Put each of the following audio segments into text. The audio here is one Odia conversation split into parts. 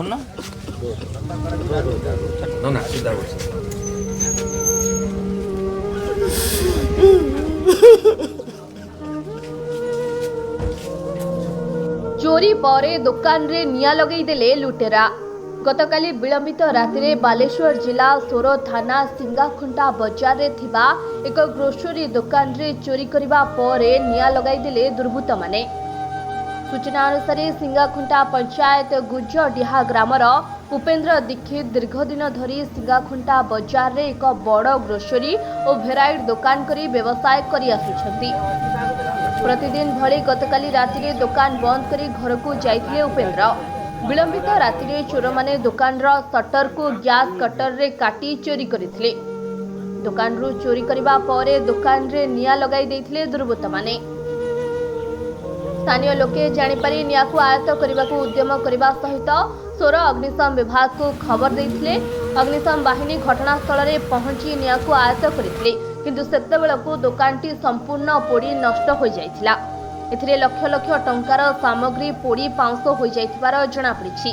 ଧରୁନ ନା ନା, ସିଧା ବସ। ଚୋରି ପରେ ଦୋକାନରେ ନିଆଁ ଲଗାଇଦେଲେ ଲୁଟେରା। ଗତକାଲି ବିଳମ୍ବିତ ରାତିରେ ବାଲେଶ୍ୱର ଜିଲ୍ଲା ସୋର ଥାନା ସିଙ୍ଗାଖୁଣ୍ଟା ବଜାରରେ ଥିବା ଏକ ଗ୍ରୋସରୀ ଦୋକାନରେ ଚୋରି କରିବା ପରେ ନିଆଁ ଲଗାଇଦେଲେ ଦୁର୍ବୃତ୍ତମାନେ। ସୂଚନା ଅନୁସାରେ, ସିଙ୍ଗାଖୁଣ୍ଟା ପଞ୍ଚାୟତ ଗୁଜଡିହା ଗ୍ରାମର ଉପେନ୍ଦ୍ର ଦୀକ୍ଷିତ ଦୀର୍ଘଦିନ ଧରି ସିଙ୍ଗାଖୁଣ୍ଟା ବଜାରରେ ଏକ ବଡ଼ ଗ୍ରୋସରୀ ଓ ଭେରାଇଟି ଦୋକାନ କରି ବ୍ୟବସାୟ କରି ଆସୁଛନ୍ତି। ପ୍ରତିଦିନ ଭଳି ଗତକାଲି ରାତିରେ ଦୋକାନ ବନ୍ଦ କରି ଘରକୁ ଯାଇଥିଲେ ଉପେନ୍ଦ୍ର। ବିଳମ୍ବିତ ରାତିରେ ଚୋରମାନେ ଦୋକାନର ସଟରକୁ ଗ୍ୟାସ୍ କଟରରେ କାଟି ଚୋରି କରିଥିଲେ। ଦୋକାନରୁ ଚୋରି କରିବା ପରେ ଦୋକାନରେ ନିଆଁ ଲଗାଇ ଦେଇଥିଲେ ଦୁର୍ବୃତ୍ତମାନେ। ସ୍ଥାନୀୟ ଲୋକେ ଜାଣିପାରି ନିଆଁକୁ ଆୟତ୍ତ କରିବାକୁ ଉଦ୍ୟମ କରିବା ସହିତ ସୋର ଅଗ୍ନିଶମ ବିଭାଗକୁ ଖବର ଦେଇଥିଲେ। ଅଗ୍ନିଶମ ବାହିନୀ ଘଟଣାସ୍ଥଳରେ ପହଞ୍ଚି ନିଆଁକୁ ଆୟତ୍ତ କରିଥିଲେ, କିନ୍ତୁ ସେତେବେଳକୁ ଦୋକାନଟି ସମ୍ପୂର୍ଣ୍ଣ ପୋଡ଼ି ନଷ୍ଟ ହୋଇଯାଇଥିଲା। ଏଥିରେ ଲକ୍ଷ ଲକ୍ଷ ଟଙ୍କାର ସାମଗ୍ରୀ ପୋଡ଼ି ପାଉଁଶ ହୋଇଯାଇଥିବାର ଜଣାପଡ଼ିଛି।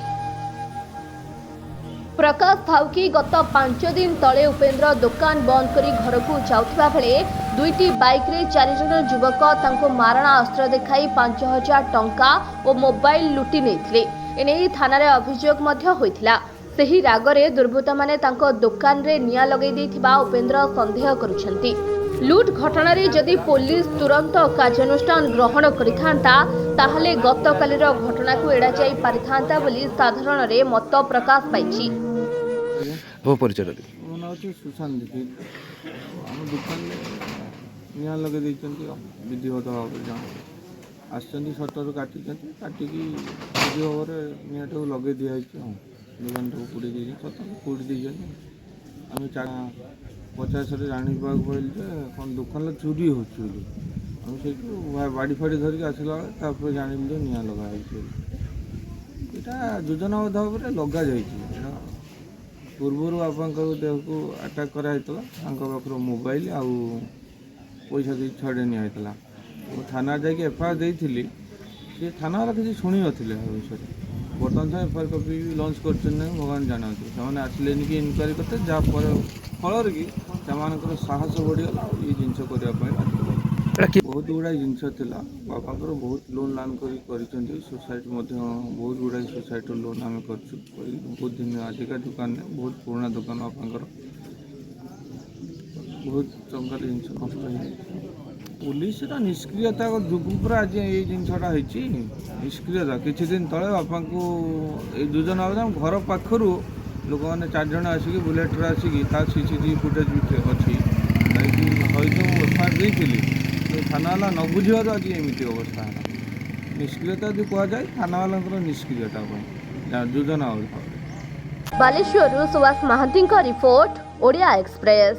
ପ୍ରକାଶ ଥାଉକି, ଗତ 5 ଦିନ ତଳେ ଉପେନ୍ଦ୍ର ଦୋକାନ ବନ୍ଦ କରି ଘରକୁ ଯାଉଥିବା ବେଳେ ଦୁଇଟି ବାଇକ୍ରେ ଚାରିଜଣ ଯୁବକ ତାଙ୍କୁ ମାରଣା ଅସ୍ତ୍ର ଦେଖାଇ 5000 ଟଙ୍କା ଓ ମୋବାଇଲ ଲୁଟି ନେଇଥିଲେ। ଏନେଇ ଥାନାରେ ଅଭିଯୋଗ ମଧ୍ୟ ହୋଇଥିଲା। ସେହି ରାଗରେ ଦୁର୍ବୃତ୍ତମାନେ ତାଙ୍କ ଦୋକାନରେ ନିଆଁ ଲଗାଇ ଦେଇଥିବା ଉପେନ୍ଦ୍ର ସନ୍ଦେହ କରୁଛନ୍ତି। ଲୁଟ୍ ଘଟଣାରେ ଯଦି ପୋଲିସ ତୁରନ୍ତ କାର୍ଯ୍ୟାନୁଷ୍ଠାନ ଗ୍ରହଣ କରିଥାନ୍ତା, ତାହେଲେ ଗତକାଲିର ଘଟଣାକୁ ଏଡ଼ାଯାଇ ପାରିଥାନ୍ତା ବୋଲି ସାଧାରଣରେ ମତ ପ୍ରକାଶ ପାଇଛି। ମୋ ପରିଚୟଟା ଦିଅ। ମୋ ନାଁ ହେଉଛି ସୁଶାନ୍ତ ଦୀକ୍ଷିତ। ଆମ ଦୋକାନରେ ନିଆଁ ଲଗାଇ ଦେଇଛନ୍ତି ଆଉ ବିଧିବଦ୍ଧ ଭାବରେ ଜଣେ ଆସିଛନ୍ତି, ସଟର କାଟିଛନ୍ତି। କାଟିକି ବିଧି ଭାବରେ ନିଆଁଟାକୁ ଲଗାଇ ଦିଆହେଇଛି ଆଉ ଦୋକାନଟାକୁ ପୋଡ଼ି ଦେଇଛନ୍ତି, ସତ ପୋଡ଼ି ଦେଇଛନ୍ତି। ଆମେ 4:50ରେ ଜାଣିବାକୁ ପାଇଲୁ ଯେ କ'ଣ ଦୋକାନରେ ଚୋରି ହେଉଛି ବୋଲି। ଆମେ ସେଇଠୁ ବାଡ଼ି ଫାଡ଼ି ଧରିକି ଆସିଲା ବେଳେ ତାପରେ ଜାଣିଲୁ ଯେ ନିଆଁ ଲଗା ହେଇଛି ବୋଲି। ଏଇଟା ଯୋଜନାବଦ୍ଧ ଭାବରେ ଲଗାଯାଇଛି। ଏଇଟା ପୂର୍ବରୁ ବାପାଙ୍କ ଦେହକୁ ଆଟାକ୍ କରାହେଇଥିଲା। ତାଙ୍କ ପାଖରୁ ମୋବାଇଲ ଆଉ ପଇସା ଦେଇ ଛଡ଼େଇ ନିଆ ହେଇଥିଲା। ମୁଁ ଥାନାରେ ଯାଇକି ଏଫଆଇଆର୍ ଦେଇଥିଲି। ସେ ଥାନାବାଲା କିଛି ଶୁଣି ନଥିଲେ ଏ ବିଷୟରେ। ବର୍ତ୍ତମାନ ଯାଏଁ ଏଫଆଇଆର୍ କପି ବି ଲଞ୍ଚ କରିଛନ୍ତି ନାହିଁ, ଭଗବାନ ଜାଣନ୍ତି। ସେମାନେ ଆସିଲେନି କି ଇନକ୍ୱାରି କରିତେ, ଯାହା ପରେ ଫଳରେ କି ସେମାନଙ୍କର ସାହସ ବଢ଼ିଗଲା ଆଉ ଏଇ ଜିନିଷ କରିବା ପାଇଁ ବାଧ୍ୟ କଲେ। ଏଇଟା କି ବହୁତ ଗୁଡ଼ାଏ ଜିନିଷ ଥିଲା। ବାପାଙ୍କର ବହୁତ ଲୋନ୍ ଲାନ୍ କରି କରିଛନ୍ତି। ସୋସାଇଟି ମଧ୍ୟ, ବହୁତ ଗୁଡ଼ାଏ ସୋସାଇଟିର ଲୋନ୍ ଆମେ କରିଛୁ କରିକି ବହୁତ ଦିନ। ଆଜିକା ଦୋକାନରେ ବହୁତ ପୁରୁଣା ଦୋକାନ ବାପାଙ୍କର। ବହୁତ ଟଙ୍କାର ଜିନିଷ ନଷ୍ଟ ହେଇଯାଇଛି। ପୋଲିସର ନିଷ୍କ୍ରିୟତା ଯୋଗୁଁ ପୁରା ଆଜି ଏଇ ଜିନିଷଟା ହେଇଛି। ନିଷ୍କ୍ରିୟତା, କିଛି ଦିନ ତଳେ ବାପାଙ୍କୁ ଏଇ ଯୋଜନା ଆମ ଘର ପାଖରୁ ଲୋକମାନେ ଚାରିଜଣ ଆସିକି, ବୁଲେଟ୍ରେ ଆସିକି, ତା ସିସିଟିଭି ଫୁଟେଜ୍ ବି ଅଛି, ଯାଇକି ସହିତ ମୁଁ ଏଫଆଇଆର୍ ଦେଇଥିଲି। କିନ୍ତୁ ଥାନାବାଲା ନ ବୁଝିବାରୁ ଆଜି ଏମିତି ଅବସ୍ଥା ହେଲା। ନିଷ୍କ୍ରିୟତା ଯଦି କୁହାଯାଏ, ଥାନାବାଲାଙ୍କର ନିଷ୍କ୍ରିୟତା ପାଇଁ ଯାହା ଯୋଜନା ଭାବରେ। ବାଲେଶ୍ୱରରୁ ସୁବାସ ମହାନ୍ତିଙ୍କ ରିପୋର୍ଟ, ଓଡ଼ିଆ ଏକ୍ସପ୍ରେସ।